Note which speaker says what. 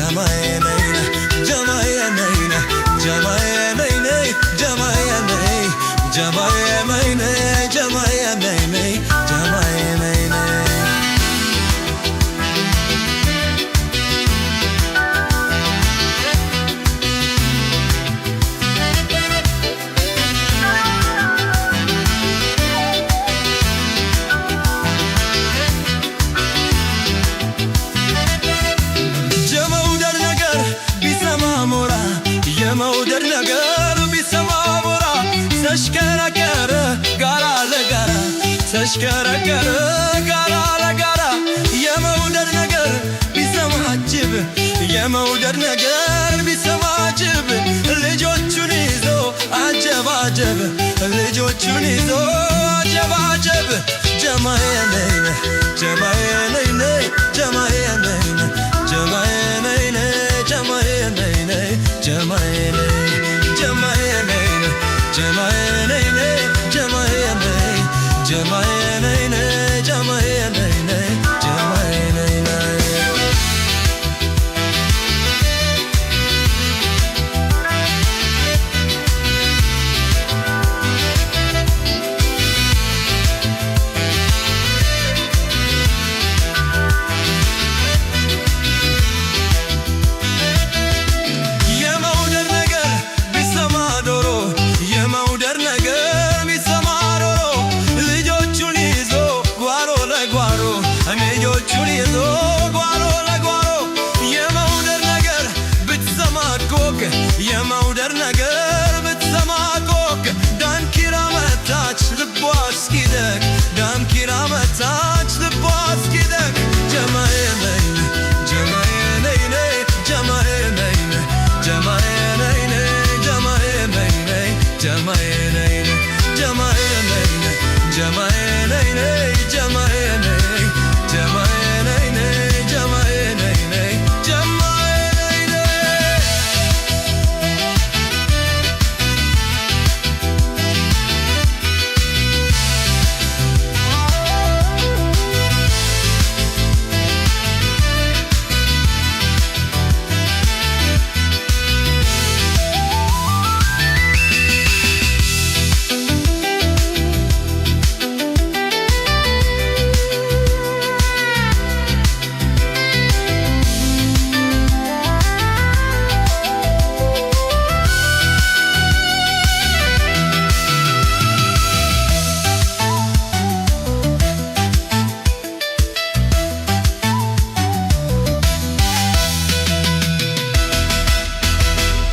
Speaker 1: ጀማዬ ነይ ጀማዬ ነይ ጀማዬ ነይ ነይ ጀማዬ ነይ ጀማዬ ነይ ነይ ጀማዬ ነይ ነይ ጀማዬ ነይ ነይ። የመውደድ ነገር ቢሰማ ሞራ፣ የመውደድ ነገር ቢሰማ ሞራ፣ ተሽከረከረ ጋራ ለጋራ፣ ተሽከረከረ ጋራ ለጋራ። የመውደድ ነገር ቢሰማ ጅብ፣ የመውደድ ነገር ቢሰማ ጅብ፣ ልጆቹን ይዞ አጀባጀብ፣ ልጆቹን ይዞ አጀባጀብ። ጀማዬ ነይ ጀማዬ ነይ ነይ ጀማዬ ነይ ጀማዬ ነይ ነይ ጀማዬ ነይ ነይ ጀማዬ ነይ ጀማዬ ነይ ጀማዬ